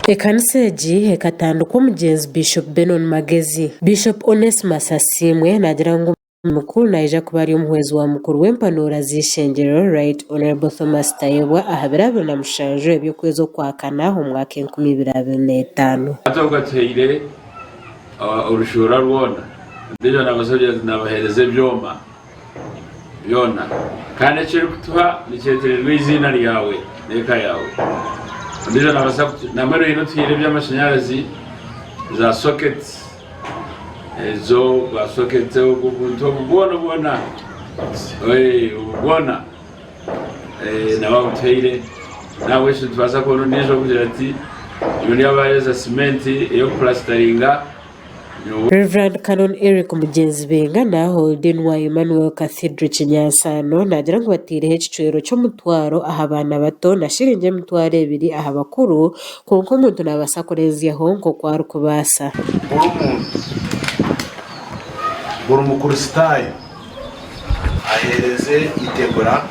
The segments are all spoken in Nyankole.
Ekanisa egi ekatandikwa omugyenzi Bishop Benon Magezi. Bishop Onesmus Asiimwe naagira ngu Mukuru naija kuba ari omuhwezi wa mukuru w'empanuura z'eishengyero Right Honourable Thomas Tayebwa aha biro 27 eby'okwezi Okwakana omwaka 2025. Hati okatuhaire orushuura rwona, ondiijo naabaasa kugira ati naabaheereza ebyoma byona, kandi eki orikutuha nikyetererwa eiziina ryawe n'eka yaawe. Ondiijo naabaasa kuti nambwenu haine otuhaire eby'amashanyarazi za soketi ezo bwa soketi obwo buntu obu bwona bwona obu bwona nawe abutuhaire. Nahabwekyo nitubaasa kubona ondiijo orikugira ati nyowe ndyabaheereza simenti ey'okupulasitaringa. Rev. Canon Eric Mugyenzi Bingana, Holden wa Emmanuel Cathedral Kinyansaano naagira ngu bataireho ekicwero ky'omutwaro aha baana bato na shiringi 2000 aha bakuru kwonka omuntu naabaasa kurenzyaho nk'oku arikubaasa. Buri muntu, buri Mukristaayo aheereze itegura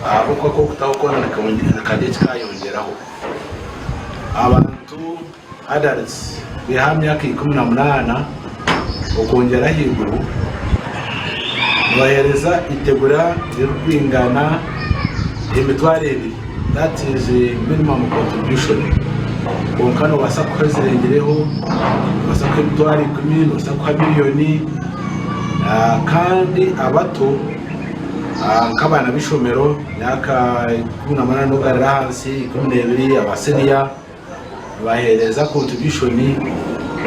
ahabw'okuba ak'okutaho koona nikarya kikayongyeraho. Abantu Adults, kwiha aha myaka 18 okwongyera ahaiguru nibaheereza itegura ririkwingana 2000, that is minimum contribution, kwonka nobaasa kuha ezirengireho, nobaasa kuha 100,000, nobaasa kuha miriyoni kandi abato nk'abaana b'eishomero emyaka 18 n'okugarura ahansi, 12 aba siniya. Nibaheereza contribution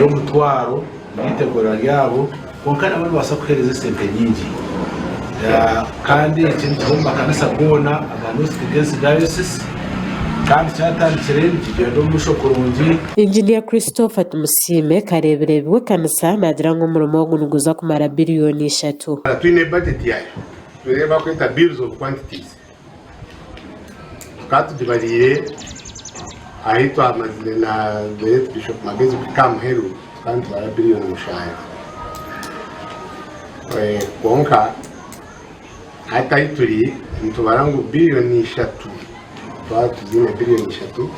y'omutwaro omu itegura ryabo kwonka nabo nibabaasa kuheereza esente nyingi kandi eki nikiba omu makanisa goona aga North Kigezi Diocese kandi kyatandikire nikigyenda omu maisho kurungi. Engineer Christopher Tumusiime kareebireebi w'ekanisa naagira ngu omurimo ogu niguza kumara biriyoni ishatu. Twine budget yaayo ei barikweta bills of quantities. Tukaba tugibariire ahi twamazire na the late Bishop Magezi kuhika aha muheru tukaba nitubara biriyoni mushanju. Kwonka hati ahi turi nitubara ngu biriyoni ishatu twaba tuziine biriyoni ishatu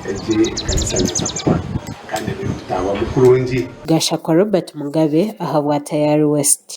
egi ekanisa neeza kuhwa kandi ebe erikutaahwamu kurungi. Gashakwa Robert Mugabe ahabwa Tayari West.